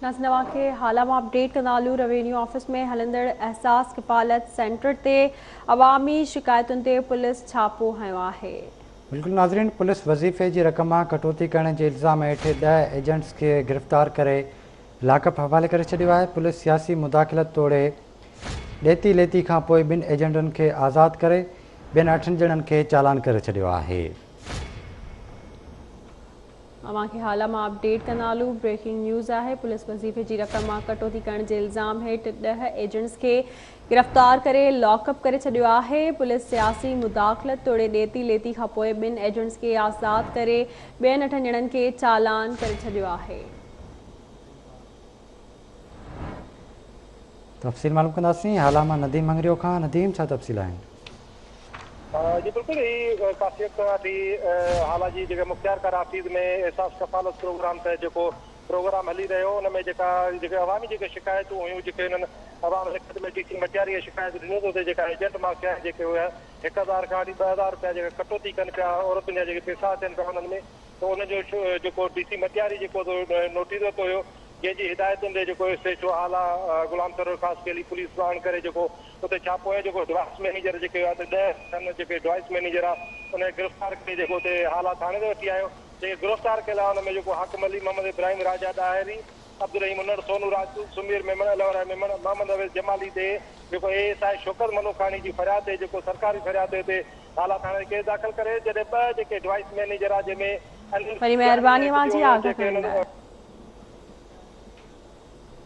ناظرين اوهان کي هالا مان اپڊيٽ ڪندا هلون روينيو آفيس ۾ هلندڙ احساس ڪفالت سينٽر تي عوامي شڪايتن تي پوليس ڇاپو هنيو آهي. بلڪل ناظرين پوليس وظيفي جي رقم مان ڪٽوتي ڪرڻ جي الزام هيٺ 10 ايجنٽس کي گرفتار ڪري لاڪپ حوالي ڪري ڇڏيو آهي پوليس سياسي مداخلت توڙي ڏيتي ليتي کانپوء ٻن ايجنٽن کي آزاد ڪري ٻين اٺن ڄڻن کي چالان ڪري ڇڏيو آهي. اوهان کي هالا مان اپڊيٽ ڪندا هلون بريڪنگ نيوز آهي پوليس وظيفي جي رقم مان ڪٽوتي ڪرڻ جي الزام هيٺ 10 ايجنٽس کي گرفتار ڪري لاڪ اپ ڪري ڇڏيو آهي پوليس سياسي مداخلت توڙي ڏيتي ليتي کانپوء ٻن ايجنٽس کي آزاد ڪري ٻين اٺن ڄڻن کي چالان ڪري ڇڏيو آهي. تفصيل معلوم ڪنداسين هالا مان نديم مڱريو کان نديم ڇا تفصيل آهن. جي بلڪل هي ڪافي وقت کان وٺي هالا جي جيڪا مختيارڪار آفيس ۾ احساس ڪفالت پروگرام تحت جيڪو پروگرام هلي رهيو ان ۾ جيڪا جيڪي عوامي جيڪي شڪايتون هيون جيڪي انهن عوام لکت ۾ ڊي سي مٽياري کي شڪايت ڏنيون ته اتي جيڪا ايجنٽ مافيا جيڪي هيا 1000 کان وٺي 2000 رپيا جيڪا ڪٽوتي ڪن پيا عورتن جا جيڪي پيسا اچن پيا انهن ۾ ته ان جو جيڪو ڊي سي مٽياري جيڪو نوٽيس ورتو هيو جنهن جي هدايتن تي جيڪو S H O Hala Ghulam Sarwar Khaskheli police ساڻ ڪري جيڪو اتي ڇاپو هنيو جيڪو ڊوائس مئنيجر جيڪي هيا ته 10 کن جيڪي ڊوائس مئنيجر ها ان کي گرفتار ڪري جيڪو اتي هالا ٿاڻي تي وٺي آيو جيڪي گرفتار ڪيل ها ان ۾ جيڪو حاڪم علي محمد ابراهيم راجا ڏاهري عبدالرحيم انڙ سونو راجپوت سمير ميمڻ الهوراء ميمڻ محمد اويس جمالي تي جيڪو A S I Shaukat Malukani جي فرياد تي جيڪو سرڪاري فرياد تي اتي هالا ٿاڻي تي ڪيس داخل ڪري جڏهن ٻه جيڪي ڊوائس مئنيجر ها جنهن ۾ انيل وڏي سنجراڻي مهرباني ۽ اوهان جي ٻيو هيو آگاهه جيڪي ڪرڻ انهن لاء.